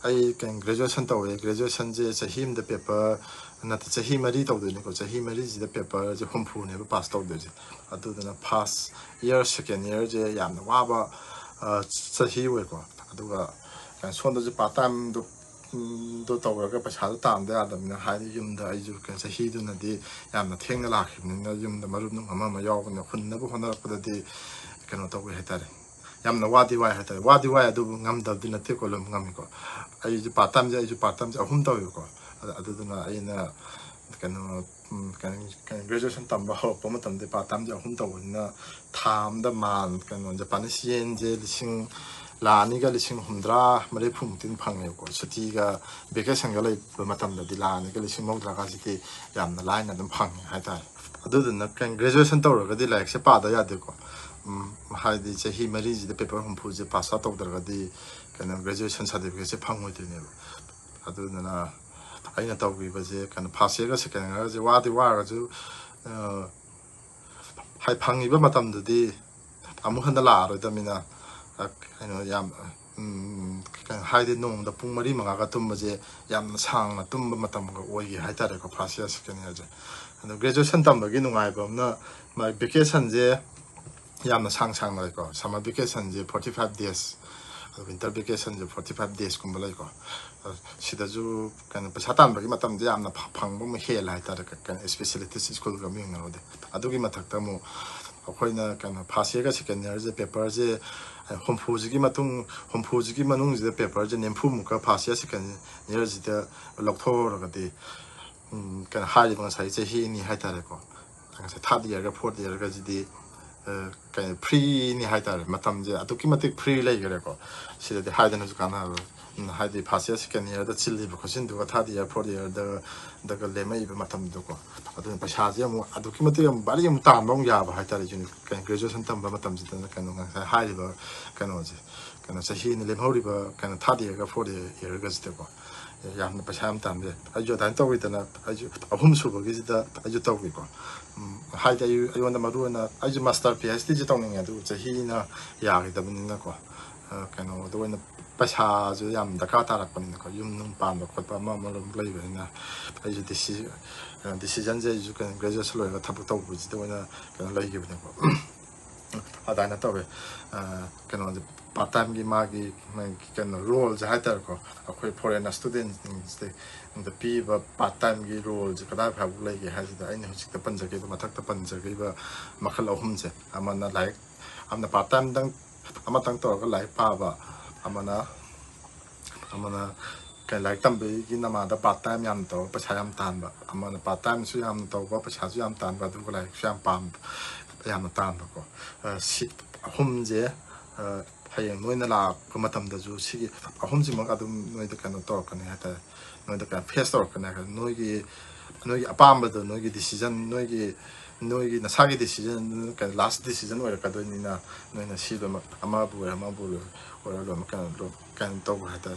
ꯑꯩ ꯀꯩꯅꯣ, ꯒ꯭ꯔꯦꯖꯨꯑꯦꯁꯟ ꯇꯧꯋꯦ꯫ ꯒ꯭ꯔꯦꯖꯨꯑꯦꯁꯟꯁꯦ ꯆꯍꯤ ꯑꯃꯗ ꯄꯦꯄꯔ, ꯅꯠꯇꯦ, ꯆꯍꯤ ꯃꯔꯤ ꯇꯧꯗꯣꯏꯅꯤꯀꯣ꯫ ꯆꯍꯤ ꯃꯔꯤꯁꯤꯗ ꯄꯦꯄꯔꯁꯦ ꯍꯨꯝꯐꯨꯅꯦꯕ ꯄꯥꯁ ꯇꯧꯗꯣꯏꯁꯦ꯫ ꯑꯗꯨꯗꯨꯅ ꯐꯥꯔꯁ ꯏꯌꯔ, ꯁꯦꯀꯦꯟ ꯏꯌꯔꯁꯦ ꯌꯥꯝꯅ ꯋꯥꯕ, ꯑ, ꯆꯍꯤ ꯑꯣꯏꯀꯣ꯫ ꯑꯗꯨꯒ ꯀꯩꯅꯣ, ꯁꯣꯝꯗꯁꯨ ꯄꯥꯔꯠ ꯇꯥꯏꯝꯗꯣ, ꯎꯝ, ꯗꯣ ꯇꯧꯔꯒ ꯄꯩꯁꯥꯗꯣ ꯇꯥꯟꯗ ꯌꯥꯗꯕꯅꯤꯅ, ꯍꯥꯏꯗꯤ ꯌꯨꯝꯗ ꯑꯩꯁꯨ ꯀꯩꯅꯣ, ꯆꯍꯤꯗꯨꯅꯗꯤ ꯌꯥꯝꯅ ꯊꯦꯡꯅ ꯂꯥꯛꯈꯤꯕꯅꯤꯅ ꯌꯨꯝꯗ ꯃꯔꯨꯞ ꯅꯨꯡ ꯑꯃ ꯑꯃ ꯌꯥꯎꯕꯅꯤꯅ ꯍꯨꯟꯅꯕ ꯍꯣꯠꯅꯔꯛꯄꯗꯗꯤ ꯀꯩꯅꯣ ꯇꯧꯋꯦ ꯍꯥꯏꯇꯥꯔꯦ꯫ ꯌꯥꯝꯅ ꯋꯥꯗꯤ ꯋꯥꯏ ꯍꯥꯏꯇꯥꯔꯦ꯫ ꯋꯥꯗꯤ ꯋꯥꯏ ꯑꯗꯨꯕꯨ ꯉꯝꯗꯕꯗꯤ ꯅꯠꯇꯦꯀꯣ, ꯑꯗꯨꯝ ꯉꯝꯃꯤꯀꯣ꯫ ꯑꯩꯁꯨ ꯄꯥꯔꯠ ꯇꯥꯏꯝꯁꯦ, ꯑꯩꯁꯨ ꯄꯥꯔꯠ ꯇꯥꯏꯝꯁꯦ ꯑꯍꯨꯝ ꯇꯧꯋꯦꯕꯀꯣ꯫ ꯑꯗ-, ꯑꯗꯨꯗꯨꯅ ꯑꯩꯅ ꯀꯩꯅꯣ, ꯎꯝ, ꯀꯩꯅꯣ, ꯀꯩꯅꯣ, ꯒ꯭ꯔꯦꯖꯨꯑꯦꯁꯟ ꯇꯝꯕ ꯍꯧꯔꯛꯄ ꯃꯇꯝꯗ ꯄꯥꯔꯠ ꯇꯥꯏꯝꯁꯦ ꯑꯍꯨꯝ ꯇꯧꯕꯅꯤꯅ ꯊꯥ ꯑꯃꯗ ꯃꯥꯟ-, ꯀꯩꯅꯣ, ꯖꯄꯥꯅꯤꯁ ꯌꯦꯟꯁꯦ ꯂꯤꯁꯤꯡ, ꯂꯥꯈ ꯑꯅꯤꯒ ꯂꯤꯁꯤꯡ ꯍꯨꯝꯗ꯭ꯔꯥ ꯃꯔꯤꯐꯨꯃꯨꯛꯇꯤ ꯑꯗꯨꯝ ꯐꯪꯉꯦꯕꯀꯣ꯫ ꯁꯨꯇꯤꯒ ꯚꯦꯀꯦꯁꯟꯒ ꯂꯩꯕ ꯃꯇꯝꯗꯗꯤ ꯂꯥꯈ ꯑꯅꯤꯒ ꯂꯤꯁꯤꯡ ꯃꯧꯗ꯭ꯔꯥꯒꯁꯤꯗꯤ ꯌꯥꯝꯅ ꯂꯥꯏꯅ ꯑꯗꯨꯝ ꯐꯪꯉꯦ ꯍꯥꯏꯇꯥꯔꯦ꯫ ꯑꯗꯨꯗꯨꯅ ꯀꯩꯅꯣ, ꯒ꯭ꯔꯦꯖꯨꯑꯦꯁꯟ ꯇꯧꯔꯒꯗꯤ ꯂꯥꯏꯔꯤꯛꯁꯦ ꯄꯥꯗ ꯌꯥꯗꯦꯀꯣ꯫ ꯎꯝ, ꯍꯥꯏꯗꯤ ꯆꯍꯤ ꯃꯔꯤꯁꯤꯗ ꯄꯦꯄꯔ ꯍꯨꯝꯐꯨꯁꯦ ꯄꯥꯁ ꯑꯥꯎꯠ ꯇꯧꯗ꯭ꯔꯒꯗꯤ ꯀꯩꯅꯣ, ꯒ꯭ꯔꯦꯖꯨꯑꯦꯁꯟ ꯁꯥꯔꯇꯤꯐꯤꯀꯦꯠꯁꯦ ꯐꯪꯉꯣꯏꯗꯣꯏꯅꯦꯕ꯫ ꯑꯗꯨꯗꯨꯅ ꯑꯩꯅ ꯇꯧꯈꯤꯕꯁꯦ ꯀꯩꯅꯣ ꯐꯥꯔꯁ ꯏꯌꯔꯒ ꯁꯦꯀꯦꯟ ꯏꯌꯔꯒꯁꯦ ꯋꯥꯗꯤ ꯋꯥꯔꯒꯁꯨ, ꯑ, ꯍꯥꯏ ꯐꯪꯉꯤꯕ ꯃꯇꯝꯗꯨꯗꯤ ꯑꯃꯨꯛ ꯍꯟꯅ ꯂꯥꯛꯑꯔꯣꯏꯗꯕꯅꯤꯅ, ꯑ, ꯀꯩꯅꯣ ꯌꯥꯝ, ꯎꯝ, ꯀꯩꯅꯣ ꯍꯥꯏꯗꯤ ꯅꯣꯡꯃꯗ ꯄꯨꯡ ꯃꯔꯤ ꯃꯉꯥꯒ ꯇꯨꯝꯕꯁꯦ ꯌꯥꯝꯅ ꯁꯥꯡꯅ ꯇꯨꯝꯕ ꯃꯇꯝꯒ ꯑꯣꯏꯈꯤ ꯍꯥꯏꯇꯥꯔꯦꯀꯣ, ꯐꯥꯔꯁ ꯏꯌꯔ ꯁꯦꯀꯦꯟ ꯏꯌꯔꯁꯦ꯫ ꯑꯗꯣ ꯒ꯭ꯔꯦꯖꯨꯑꯦꯁꯟ ꯇꯝꯕꯒꯤ ꯅꯨꯡꯉꯥꯏꯕ ꯑꯃꯅ ꯚꯦꯀꯦꯁꯟꯁꯦ ꯌꯥꯝꯅ ꯁꯥꯡ ꯁꯥꯡꯅ ꯂꯩꯀꯣ꯫ ꯁꯝꯃꯔ ꯚꯦꯀꯦꯁꯟꯁꯦ ꯐꯣꯔꯇꯤ ꯐꯥꯏꯚ ꯗꯦꯖ, ꯑꯗꯣ ꯋꯤꯟꯇꯔ ꯚꯦꯀꯦꯁꯟꯁꯦ ꯐꯣꯔꯇꯤ ꯐꯥꯏꯚ ꯗꯦꯖꯀꯨꯝꯕ ꯂꯩꯀꯣ꯫ ꯑ, ꯁꯤꯗꯁꯨ ꯀꯩꯅꯣ ꯄꯩꯁꯥ ꯇꯥꯟꯕꯒꯤ ꯃꯇꯝꯗꯤ ꯌꯥꯝꯅ ꯐ-, ꯐꯪꯕ ꯑꯃ ꯍꯦꯜꯂꯦ ꯍꯥꯏꯇꯥꯔꯦ, ꯀ-, ꯀꯩꯅꯣ ꯏꯁꯄꯤꯁꯦꯂꯤꯇꯤꯁ ꯁ꯭ꯀꯨꯜꯒ ꯑꯃ ꯌꯦꯡꯅꯔꯨꯔꯗꯤ꯫ ꯑꯗꯨꯒꯤ ꯃꯊꯛꯇ ꯑꯃꯨꯛ ꯑꯩꯈꯣꯏꯅ ꯀꯩꯅꯣ ꯐꯥꯔꯁ ꯏꯌꯔꯒ ꯁꯦꯀꯦꯟ ꯏꯌꯔꯁꯦ ꯄꯦꯄꯔꯁꯦ ꯍꯨꯝꯐꯨꯁꯤꯒꯤ ꯃꯇꯨꯡ, ꯍꯨꯝꯐꯨꯁꯤꯒꯤ ꯃꯅꯨꯡꯁꯤꯗ ꯄꯦꯄꯔꯁꯦ ꯅꯤꯐꯨꯃꯨꯛꯀ ꯐꯥꯔꯁ ꯏꯌꯔ ꯁꯦꯀꯦꯟ ꯏꯌꯔꯁꯤꯗ ꯂꯧꯊꯣꯛꯍꯧꯔꯒꯗꯤ, ꯎꯝ, ꯀꯩꯅꯣ ꯍꯥꯏꯔꯤꯕ ꯉꯁꯥꯏ ꯆꯍꯤ ꯑꯅꯤ ꯍꯥꯏꯇꯥꯔꯦꯀꯣ, ꯉꯁꯥꯏ ꯊꯥꯔꯠ ꯏꯌꯔꯒ ꯐꯣꯔꯠ ꯏꯌꯔꯒꯁꯤꯗꯤ, ꯑ, ꯀꯩꯅꯣ ꯐ꯭ꯔꯤꯅꯤ ꯍꯥꯏꯇꯥꯔꯦ꯫ ꯃꯇꯝꯁꯦ ꯑꯗꯨꯛꯀꯤ ꯃꯇꯤꯛ ꯐ꯭ꯔꯤ ꯂꯩꯈꯔꯦꯀꯣ꯫ ꯁꯤꯗꯗꯤ ꯍꯥꯏꯗꯅꯁꯨ ꯀꯥꯟꯅꯔꯣꯏ꯫ ꯎꯝ, ꯍꯥꯏꯗꯤ ꯐꯥꯔꯁ ꯏꯌꯔ ꯁꯦꯀꯦꯟ ꯏꯌꯔꯗ ꯆꯤꯜꯂꯤꯕ ꯈꯣꯠꯆꯤꯟꯗꯨꯒ ꯊꯥꯔꯠ ꯏꯌꯔ ꯐꯣꯔꯠ ꯏꯌꯔꯗ ꯗꯒ ꯂꯦꯝꯃꯛꯏꯕ ꯃꯇꯝꯗꯨꯀꯣ꯫ ꯑꯗꯨꯅ ꯄꯩꯁꯥꯁꯦ ꯑꯃꯨꯛ ꯑꯗꯨꯛꯀꯤ ꯃꯇꯤꯛ ꯑꯃꯨꯛ ꯚꯥꯔꯤ ꯑꯃꯨꯛ ꯇꯥꯟꯕ ꯑꯃꯨꯛ ꯌꯥꯕ ꯍꯥꯏꯇꯥꯔꯦ꯫ ꯌꯨꯅꯤ-, ꯀꯩꯅꯣ ꯒ꯭ꯔꯦꯖꯨꯑꯦꯁꯟ ꯇꯝꯕ ꯃꯇꯝꯁꯤꯗꯅ ꯀꯩꯅꯣ ꯉꯁꯥꯏ ꯍꯥꯏꯔꯤꯕ ꯀꯩꯅꯣꯁꯦ, ꯀꯩꯅꯣ ꯆꯍꯤ ꯑꯅꯤ ꯂꯦꯝꯍꯧꯔꯤꯕ ꯀꯩꯅꯣ ꯊꯥꯔꯠ ꯏꯌꯔꯒ ꯐꯣꯔꯠ ꯏꯌꯔꯒꯁꯤꯗꯀꯣ, ꯌꯥꯝꯅ ꯄꯩꯁꯥ ꯌꯥꯝ ꯇꯥꯟꯕ ꯌꯥꯏ꯫ ꯑꯩꯁꯨ ꯑꯗꯨꯃꯥꯏꯅ ꯇꯧꯋꯤꯗꯅ, ꯑꯩꯁꯨ ꯑꯍꯨꯝ ꯁꯨꯕꯒꯤꯁꯤꯗ ꯑꯩꯁꯨ ꯇꯧꯈꯤꯀꯣ꯫ ꯎꯝ, ꯍꯥꯏꯗꯤ ꯑꯩ, ꯑꯩꯉꯣꯟꯗ ꯃꯔꯨ ꯑꯣꯏꯅ ꯑꯩꯁꯨ ꯃꯥꯁꯇꯔ ꯄꯤ ꯑꯩꯆ ꯗꯤꯁꯦ ꯇꯧꯅꯤꯡꯉꯦ, ꯑꯗꯨꯕꯨ ꯆꯍꯤꯅ ꯌꯥꯈꯤꯗꯕꯅꯤꯅꯀꯣ, ꯑ, ꯀꯩꯅꯣ ꯑꯗꯨ ꯑꯣꯏꯅ ꯄꯩꯁꯥꯁꯨ ꯌꯥꯝ ꯗꯔꯀꯥꯔ ꯇꯥꯔꯛꯄꯅꯤꯅꯀꯣ, ꯌꯨꯝ ꯅꯨꯡ ꯄꯥꯟꯕ ꯈꯣꯠꯄ ꯑꯃ ꯑꯃ ꯂꯣꯏꯅ ꯂꯩꯕꯅꯤꯅ, ꯑꯩꯁꯨ ꯗꯤꯁꯤ-, ꯑ, ꯗꯤꯁꯤꯖꯟꯁꯦ ꯑꯩꯁꯨ ꯀꯩꯅꯣ ꯒ꯭ꯔꯦꯖꯨꯑꯦꯁꯟ ꯂꯣꯏꯔꯒ ꯊꯕꯛ ꯇꯧꯕꯁꯤꯗ ꯑꯣꯏꯅ ꯀꯩꯅꯣ ꯂꯩꯈꯤꯕꯅꯦꯀꯣ꯫ ꯑꯗꯨꯃꯥꯏꯅ ꯇꯧꯋꯦ꯫ ꯑ, ꯀꯩꯅꯣꯁꯦ, ꯄꯥꯔꯠ ꯇꯥꯏꯝꯒꯤ ꯃꯥꯒꯤ, ꯃꯥꯒꯤ ꯀꯩꯅꯣ ꯔꯣꯜꯁꯦ ꯍꯥꯏꯇꯥꯔꯦꯀꯣ, ꯑꯩꯈꯣꯏ ꯐꯣꯔꯦꯟ ꯁ꯭ꯇꯨꯗꯦꯟꯁꯤꯡꯁꯤꯗ ꯄꯤꯔꯤꯕ ꯄꯥꯔꯠ ꯇꯥꯏꯝꯒꯤ ꯔꯣꯜꯁꯦ ꯀꯗꯥꯏ ꯐꯥꯎꯕ ꯂꯩꯒꯦ ꯍꯥꯏꯁꯤꯗ, ꯑꯩꯅ ꯍꯧꯖꯤꯛꯇ ꯄꯟꯖꯈꯤꯕ, ꯃꯊꯛꯇ ꯄꯟꯖꯈꯤꯕ ꯃꯈꯜ ꯑꯍꯨꯝꯁꯦ, ꯑꯃꯅ ꯂꯥꯏꯔꯤꯛ, ꯑꯃꯅ ꯄꯥꯔꯠ ꯇꯥꯏꯝꯗꯪ ꯑꯃꯇꯪ ꯇꯧꯔꯒ ꯂꯥꯏꯔꯤꯛ ꯄꯥꯕ, ꯑꯃꯅ, ꯑꯃꯅ ꯀꯩ, ꯂꯥꯏꯔꯤꯛ ꯇꯝꯕꯒꯤ ꯅꯃꯥꯗ ꯄꯥꯔꯠ ꯇꯥꯏꯝ ꯌꯥꯝꯅ ꯇꯧꯔꯒ ꯄꯩꯁꯥ ꯌꯥꯝ ꯇꯥꯟꯕ, ꯑꯃꯅ ꯄꯥꯔꯠ ꯇꯥꯏꯝꯁꯨ ꯌꯥꯝꯅ ꯇꯧꯕ, ꯄꯩꯁꯥꯁꯨ ꯌꯥꯝ ꯇꯥꯟꯕ, ꯑꯗꯨꯒ ꯂꯥꯏꯔꯤꯛꯁꯨ ꯌꯥꯝ ꯄꯥꯝꯕ, ꯌꯥꯝꯅ ꯇꯥꯟꯕꯀꯣ꯫ ꯑ, ꯁꯤ ꯑꯍꯨꯝꯁꯦ, ꯑ, ꯍꯌꯦꯡ ꯅꯣꯏꯅ ꯂꯥꯛꯄ ꯃꯇꯝꯗꯁꯨ ꯁꯤꯒꯤ ꯑꯍꯨꯝꯁꯤꯃꯛ ꯑꯗꯨꯝ ꯅꯣꯏꯗ ꯀꯩꯅꯣ ꯇꯧꯔꯛꯀꯅꯤ ꯍꯥꯏꯇꯥꯔꯦ, ꯅꯣꯏꯗ ꯀꯩꯅꯣ ꯐꯦꯁ ꯇꯧꯔꯛꯀꯅꯤ ꯍꯥꯏꯇꯥꯔꯦ꯫ ꯅꯣꯏꯒꯤ, ꯅꯣꯏꯒꯤ ꯑꯄꯥꯝꯕꯗꯣ, ꯅꯣꯏꯒꯤ ꯗꯤꯁꯤꯖꯟ, ꯅꯣꯏꯒꯤ, ꯅꯣꯏꯒꯤ ꯅꯁꯥꯒꯤ ꯗꯤꯁꯤꯖꯟ, ꯀꯩꯅꯣ, ꯂꯥꯁ ꯗꯤꯁꯤꯖꯟ ꯑꯣꯏꯔꯛꯀꯗꯣꯏꯅꯤꯅ, ꯅꯣꯏꯅ ꯁꯤ ꯂꯣꯏꯅꯃꯛ, ꯑꯃꯕꯨ ꯑꯣꯏꯔꯣ ꯑꯃꯕꯨ ꯑꯣꯏꯔꯣ, ꯑꯣꯏꯔꯣ ꯂꯣꯏꯅꯃꯛ ꯀꯩꯅꯣ, ꯀꯩꯅꯣ ꯇꯧꯕ ꯍꯥꯏꯇꯥꯔꯦ,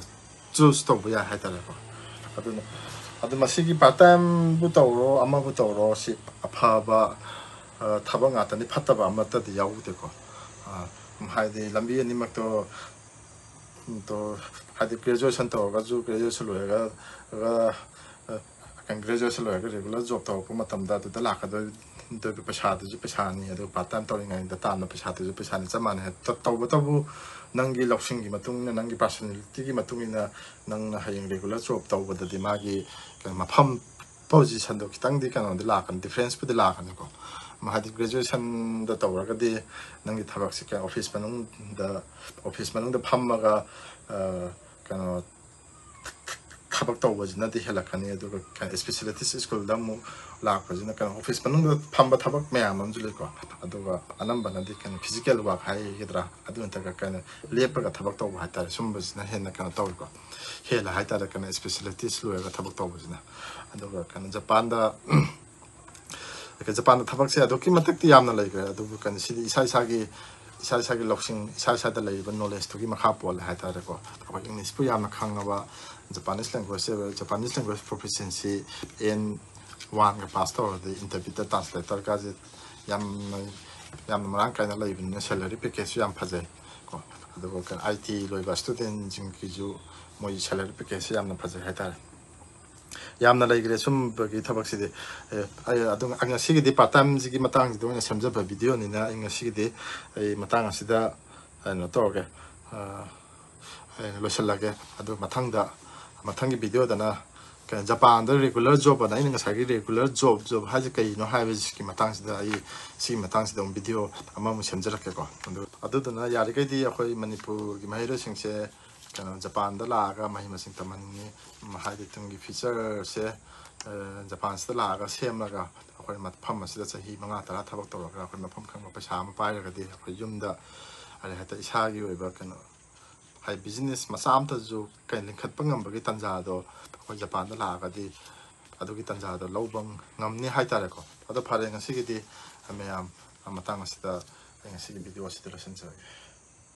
ꯆꯨꯁ ꯇꯧꯕ ꯌꯥꯏ ꯍꯥꯏꯇꯥꯔꯦꯀꯣ꯫ ꯑꯗꯨꯅ, ꯑꯗꯨ ꯃꯁꯤꯒꯤ part time ꯕꯨ ꯇꯧꯔꯣ, ꯑꯃꯕꯨ ꯇꯧꯔꯣ, ꯁꯤ ꯑꯐꯕ, ꯑ, ꯊꯕꯛ ꯉꯥꯛꯇꯅꯤ, ꯐꯠꯇꯕ ꯑꯃꯠꯇꯗꯤ ꯌꯥꯎꯗꯦꯀꯣ꯫ ꯑ, ꯍꯥꯏꯗꯤ ꯂꯝꯕꯤ ꯑꯅꯤꯃꯛꯇꯣ, ꯇꯣ, ꯍꯥꯏꯗꯤ graduation ꯇꯧꯔꯒꯁꯨ, graduation ꯂꯣꯏꯔꯒ, ꯑ, graduation ꯂꯣꯏꯔꯒ regular job ꯇꯧꯔꯛꯄ ꯃꯇꯝꯗ ꯑꯗꯨꯗ ꯂꯥꯛꯀꯗꯣꯏ-, ꯗꯣꯏꯕ ꯄꯩꯁꯥꯗꯨꯁꯨ ꯄꯩꯁꯥꯅꯤ, ꯑꯗꯨꯒ part time ꯇꯧꯔꯤꯉꯩꯗ ꯇꯥꯟꯕ ꯄꯩꯁꯥꯗꯨꯁꯨ ꯄꯩꯁꯥꯅꯤ, ꯆꯞ ꯃꯥꯟꯅꯩ꯫ ꯇ-, ꯇꯧꯕꯇꯕꯨ ꯅꯪꯒꯤ ꯂꯧꯁꯤꯡꯒꯤ ꯃꯇꯨꯡ ꯏꯟꯅ, ꯅꯪꯒꯤ personality ꯒꯤ ꯃꯇꯨꯡ ꯏꯟꯅ ꯅꯪꯅ ꯍꯌꯦꯡ regular job ꯇꯧꯕꯗꯗꯤ ꯃꯥꯒꯤ ꯀꯩꯅꯣ ꯃꯐꯝ, position ꯗꯣ ꯈꯤꯇꯪꯗꯤ ꯀꯩꯅꯣꯗꯤ ꯂꯥꯛꯀꯅꯤ, difference ꯄꯨꯗꯤ ꯂꯥꯛꯀꯅꯤꯀꯣ꯫ ꯃ-, ꯍꯥꯏꯗꯤ graduation ꯗ ꯇꯧꯔꯒꯗꯤ ꯅꯪꯒꯤ ꯊꯕꯛꯁꯤ ꯀꯩꯅꯣ office ꯃꯅꯨꯡꯗ, office ꯃꯅꯨꯡꯗ ꯐꯝꯃꯒ, ꯑ, ꯀꯩꯅꯣ ꯊꯕꯛ ꯇꯧꯕꯁꯤꯅꯗꯤ ꯍꯦꯜꯂꯛꯀꯅꯤ꯫ ꯑꯗꯨꯒ ꯀꯩꯅꯣ specialist school ꯗ ꯑꯃꯨꯛ ꯂꯥꯛꯄꯁꯤꯅ ꯀꯩꯅꯣ office ꯃꯅꯨꯡꯗ ꯐꯝꯕ ꯊꯕꯛ ꯃꯌꯥꯝ ꯑꯃꯁꯨ ꯂꯩꯀꯣ꯫ ꯑꯗꯨꯒ ꯑꯅꯝꯕꯅꯗꯤ ꯀꯩꯅꯣ physical work ꯍꯥꯏꯒꯗ꯭ꯔꯥ, ꯑꯗꯨ ꯅꯠꯇ꯭ꯔꯒ ꯀꯩꯅꯣ ꯂꯦꯞꯄꯒ ꯊꯕꯛ ꯇꯧꯕ ꯍꯥꯏꯇꯥꯔꯦ, ꯁꯨꯝꯕꯁꯤꯅ ꯍꯦꯟꯅ ꯀꯩꯅꯣ ꯇꯧꯋꯤꯀꯣ, ꯍꯦꯜꯂꯦ ꯍꯥꯏꯇꯥꯔꯦ, ꯀꯩꯅꯣ specialist ꯂꯣꯏꯔꯒ ꯊꯕꯛ ꯇꯧꯕꯁꯤꯅ꯫ ꯑꯗꯨꯒ ꯀꯩꯅꯣ ꯖꯄꯥꯟꯗ ꯖꯄꯥꯟꯗ ꯊꯕꯛꯁꯦ ꯑꯗꯨꯛꯀꯤ ꯃꯇꯤꯛꯇꯤ ꯌꯥꯝꯅ ꯂꯩꯈ꯭ꯔꯦ, ꯑꯗꯨꯕꯨ ꯀꯩꯅꯣ ꯁꯤꯗꯤ ꯏꯁꯥ ꯏꯁꯥꯒꯤ, ꯏꯁꯥ ꯏꯁꯥꯒꯤ ꯂꯧꯁꯤꯡ, ꯏꯁꯥ ꯏꯁꯥꯗ ꯂꯩꯔꯤꯕ knowledge ꯇꯨꯒꯤ ꯃꯈꯥ ꯄꯣꯜꯂꯦ ꯍꯥꯏꯇꯥꯔꯦꯀꯣ꯫ ꯑꯩꯈꯣꯏ English ꯄꯨ ꯌꯥꯝꯅ ꯈꯪꯉꯕ, Japanese language, Japanese language proficiency N one ꯒ pass ꯇꯧꯔꯗꯤ interview ꯗ translator ꯒꯁꯦ ꯌꯥꯝꯅ, ꯌꯥꯝꯅ ꯃꯔꯥꯡ ꯀꯥꯏꯅ ꯂꯩꯕꯅꯤꯅ salary package ꯁꯨ ꯌꯥꯝ ꯐꯖꯩ ꯀꯣ꯫ ꯑꯗꯨꯒ ꯀꯩꯅꯣ I T ꯂꯣꯏꯕ student ꯁꯤꯡꯒꯤꯁꯨ ꯃꯣꯏ salary package ꯁꯦ ꯌꯥꯝꯅ ꯐꯖꯩ ꯍꯥꯏꯇꯥꯔꯦ꯫ ꯌꯥꯝꯅ ꯂꯩꯈ꯭ꯔꯦ ꯁꯨꯝꯕꯒꯤ ꯊꯕꯛꯁꯤꯗꯤ꯫ ꯑꯦ, ꯑꯩ ꯑꯗꯨ, ꯑꯩ ꯉꯁꯤꯒꯤꯗꯤ part time ꯁꯤꯒꯤ ꯃꯇꯥꯡꯁꯤꯗ ꯑꯣꯏꯅ ꯁꯦꯝꯖꯕ video ꯅꯤꯅ ꯑꯩ ꯉꯁꯤꯒꯤꯗꯤ ꯑꯩ ꯃꯇꯥꯡ ꯑꯁꯤꯗ ꯀꯩꯅꯣ ꯇꯧꯔꯒꯦ, ꯑ, ꯑꯩ ꯂꯣꯏꯁꯤꯜꯂꯒꯦ꯫ ꯑꯗꯨ ꯃꯊꯪꯗ, ꯃꯊꯪꯒꯤ video ꯗꯅ ꯀꯩꯅꯣ, ꯖꯄꯥꯟꯗ regular job ꯑꯅ ꯑꯩꯅ ꯉꯁꯥꯏꯒꯤ regular job, job ꯍꯥꯏꯁꯦ ꯀꯩꯅꯣ ꯍꯥꯏꯕꯁꯤꯒꯤ ꯃꯇꯥꯡꯁꯤꯗ ꯑꯩ ꯁꯤꯒꯤ ꯃꯇꯥꯡꯁꯤꯗ ꯑꯃꯨꯛ video ꯑꯃꯃꯨꯛ ꯁꯦꯝꯖꯔꯛꯀꯦꯀꯣ꯫ ꯑꯗꯨ, ꯑꯗꯨꯗꯨꯅ ꯌꯥꯔꯤꯈꯩꯗꯤ ꯑꯩꯈꯣꯏ ꯃꯅꯤꯄꯨꯔꯒꯤ ꯃꯍꯩꯔꯣꯏꯁꯤꯡꯁꯦ ꯀꯩꯅꯣ, ꯖꯄꯥꯟꯗ ꯂꯥꯛꯑꯒ ꯃꯍꯩ ꯃꯁꯤꯡ ꯇꯝꯍꯟꯅꯤꯡꯉꯤ꯫ ꯎꯝ, ꯍꯥꯏꯗꯤ ꯇꯨꯡꯒꯤ future ꯁꯦ, ꯑ, ꯖꯄꯥꯟꯁꯤꯗ ꯂꯥꯛꯑꯒ ꯁꯦꯝꯂꯒ ꯑꯩꯈꯣꯏ ꯃꯐꯝ ꯑꯁꯤꯗ ꯆꯍꯤ ꯃꯉꯥ ꯇꯔꯥ ꯊꯕꯛ ꯇꯧꯔꯒ ꯑꯩꯈꯣꯏ ꯃꯐꯝ ꯈꯪꯕ ꯄꯩꯁꯥ ꯑꯃ ꯄꯥꯏꯔꯒꯗꯤ ꯑꯩꯈꯣꯏ ꯌꯨꯝꯗ, ꯑꯗꯩ ꯍꯦꯛꯇ ꯏꯁꯥꯒꯤ ꯑꯣꯏꯕ ꯀꯩꯅꯣ, ꯍꯥꯏꯗꯤ business ꯃꯆꯥ ꯑꯃꯇꯁꯨ ꯀꯩ ꯂꯤꯡꯈꯠꯄ ꯉꯝꯕꯒꯤ ꯇꯥꯟꯖꯥꯗꯣ ꯑꯩꯈꯣꯏ ꯖꯄꯥꯟꯗ ꯂꯥꯛꯑꯒꯗꯤ ꯑꯗꯨꯒꯤ ꯇꯥꯟꯖꯥꯗꯣ ꯂꯧꯕ ꯉꯝꯅꯤ ꯍꯥꯏꯇꯥꯔꯦꯀꯣ꯫ ꯑꯗꯣ ꯐꯔꯦ, ꯉꯁꯤꯒꯤꯗꯤ ꯃꯌꯥꯝ ꯃꯇꯥꯡ ꯑꯁꯤꯗ ꯑꯩ ꯉꯁꯤꯒꯤ video ꯑꯁꯤꯗ ꯂꯣꯏꯁꯤꯟꯖꯔꯒꯦ꯫